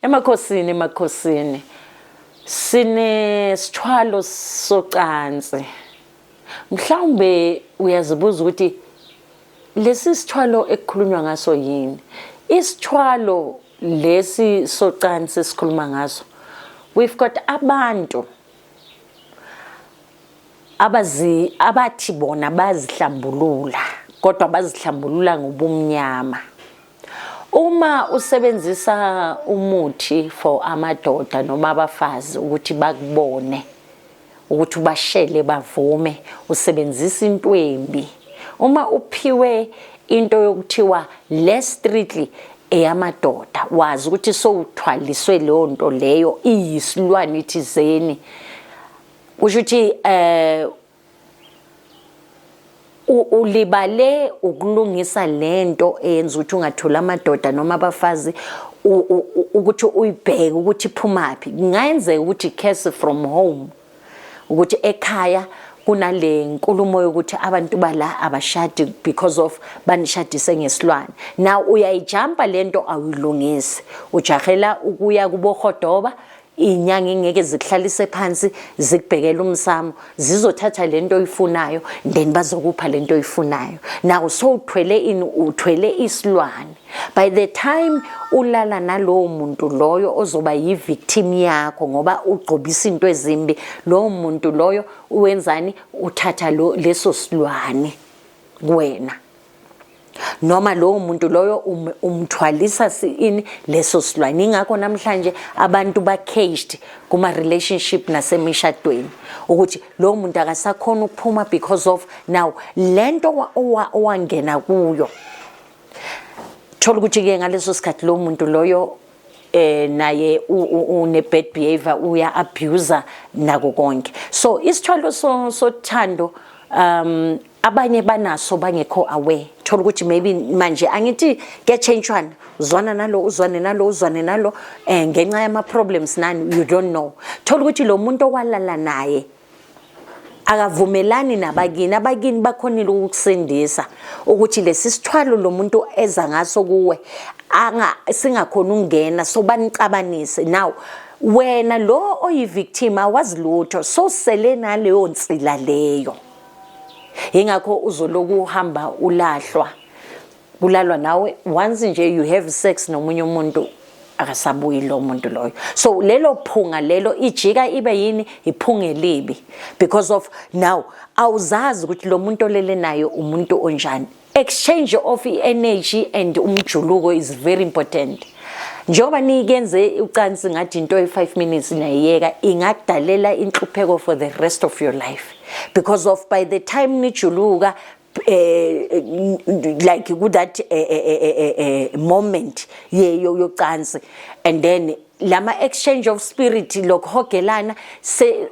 Emakhosini, emakhosini, sinesithwalo socansi. Mhlawumbe uyazibuza ukuthi lesi sithwalo ekukhulunywa ngaso yini? Isithwalo lesi socansi esikhuluma ngaso, we've got abantu abazi abathi bona bazihlambulula, kodwa bazihlambulula ngobumnyama. Uma usebenzisa umuthi for amadoda noma abafazi ukuthi bakubone, ukuthi ubashele bavume, usebenzisa into embi. Uma uphiwe into yokuthiwa le strictly eyamadoda, wazi ukuthi sowuthwaliswe leyo nto leyo, iyisilwane thizeni, kusho ukuthi ulibale ukulungisa lento eyenza ukuthi ungatholi amadoda noma abafazi, ukuthi uyibheke ukuthi iphumaphi. Kungayenzeka ukuthi curse from home, ukuthi ekhaya kunale nkulumo yokuthi abantu bala abashadi because of banishadise ngesilwane. Now uyayijampa lento, awuyilungisi, ujahela ukuya kubohodoba, inyanga ingeke zikuhlalise phansi zikubhekela umsamo, zizothatha lento oyifunayo, then bazokupha lento oyifunayo. Now sowuthwele ini? Uthwele isilwane. By the time ulala nalowo muntu loyo ozoba yi-victim yakho ngoba ugcobisa into ezimbi, lowo muntu loyo wenzani? Uthatha lo leso silwane kuwena, noma lowo muntu loyo umthwalisa ini leso silwane. Ingakho namhlanje abantu ba-caged kuma-relationship nasemishadweni, ukuthi lowo muntu akasakhona ukuphuma because of now lento owangena kuyo. Thola ukuthi-ke ngaleso sikhathi lowo muntu loyo naye une bad behavior, uya abuser nako konke. So isithwalo sothando, abanye banaso bangekho aware. Thola ukuthi maybe manje angithi kuyachangwana, uzwana nalo, uzwane nalo, uzwane nalo, ngenxa yama problems nani, you don't know. Thola ukuthi lo muntu okwalala naye akavumelani nabakini, abakini bakhonile ukukusindisa ukuthi lesi sithwalo lo muntu eza ngaso kuwe anga singakhona ukungena, so banicabanise. Now wena lo oyi-victim awazi lutho, so sele naleyo nsila leyo. Ingakho uzoloku uhamba ulahlwa, kulalwa nawe. Once nje you have sex nomunye umuntu, akasabuyi lo muntu loyo. So lelo phunga lelo ijika ibe yini? Iphunga elibi, because of now awuzazi ukuthi lo muntu olele naye umuntu onjani. Exchange of energy and umjuluko is very important. Njengoba nikenze ucansi ngathi into ye-5 minutes nayiyeka, ingakudalela inhlupheko for the rest of your life, because of by the time nijuluka, like ku that moment yeyo yocansi, and then lama exchange of spirit, lokuhogelana se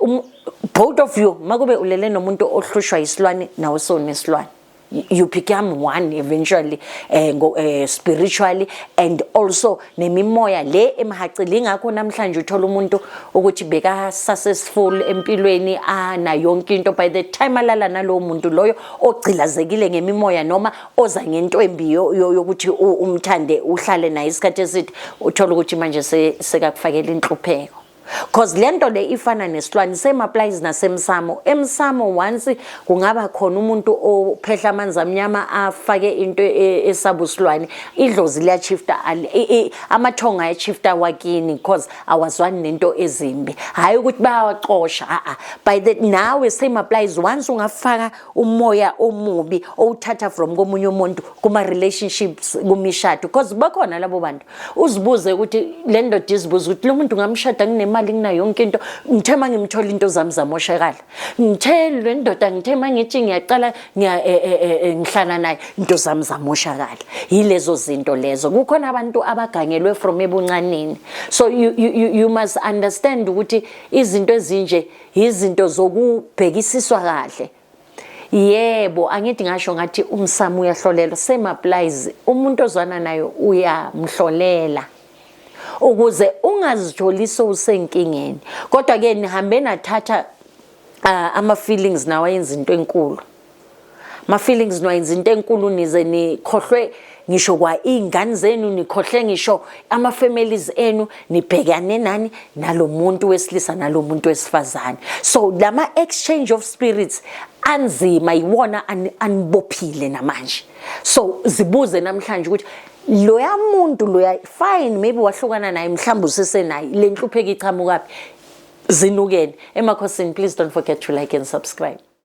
both of you, makube ulele nomuntu ohlushwa isilwane, nawe sonesilwane, you become one eventually, spiritually and also nemimoya le emhacile. Ingakho namhlanje uthola umuntu ukuthi beka successful empilweni, ana yonke into, by the time alala nalowo muntu loyo ogcilazekile ngemimoya noma oza ngento embi yokuthi umthande, uhlale naye isikhathi eside, uthola ukuthi manje sekakufakela inhlupheko, 'cause lento le ifana nesilwane. Same applies nasemsamo. Emsamo once kungaba khona umuntu ophehla amanzi amnyama, afake into esabusilwane, idlozi liyashifta, amathonga ayashifta wakini, because awazwani nento ezimbi. Hayi ukuthi bayawaxosha, a by the nawe same applies. Once ungafaka umoya omubi owuthatha from komunye umuntu kuma relationships, kumishado, because bakhona labo bantu, uzibuze ukuthi le ndoda izibuze ukuthi lo muntu ngamshada nginemali, nginayo yonke into, ngithe uma ngimthola into zami zamoshakala. Ngithe le ndoda, ngithe uma ngithi ngiyaqala ngihlala naye, into zami zamoshakala. Yilezo zinto lezo. Kukhona abantu abagangelwe from ebuncaneni. So you must understand ukuthi izinto ezinje izinto zokubhekisiswa kahle. Yebo, angithi ngasho ngathi umsamo uyahlolelwa. Same applies, umuntu ozwana nayo uyamhlolela ukuze ungazitholi sowusenkingeni. Kodwa ke nihambe nathatha ama feelings, nawo ayenza into enkulu. Ama feelings nawo ayenza into enkulu, nize nikhohlwe. ngisho kwa iy'ngane zenu, nikhohle ngisho ama-families enu, nibhekane nani nalo muntu wesilisa nalo muntu wesifazane. So lama exchange of spirits anzima yiwona anibophile namanje. So zibuze namhlanje ukuthi loya muntu loya, fine, maybe wahlukana naye, mhlawumbe usesenaye, le nhlupheko iqhamukaphi? Zinukeni emakhosini. Please don't forget to like and subscribe.